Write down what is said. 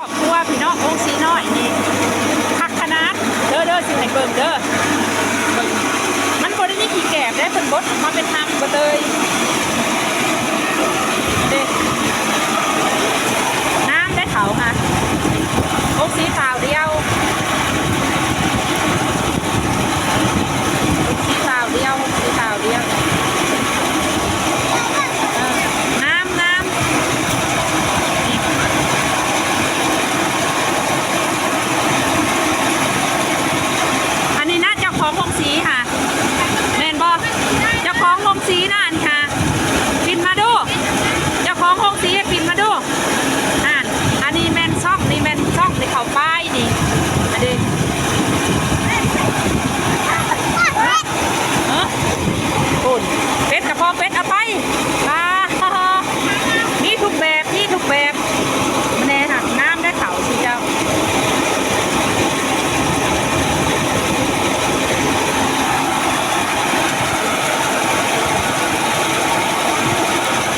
ຄອບຄົວພີ່ນ້ອງ ໂຮງສີນ້ອຍນີ້ຄັກຂະໜາດເດີ ເດີ ຊິໃຫ້ເບິ່ງເດີ. ມັນບໍ່ໄດ້ມີຂີ້ແກບເດ້ ເພິ່ນບົດອອກມາເປັນຮັບເບິດເລີຍ.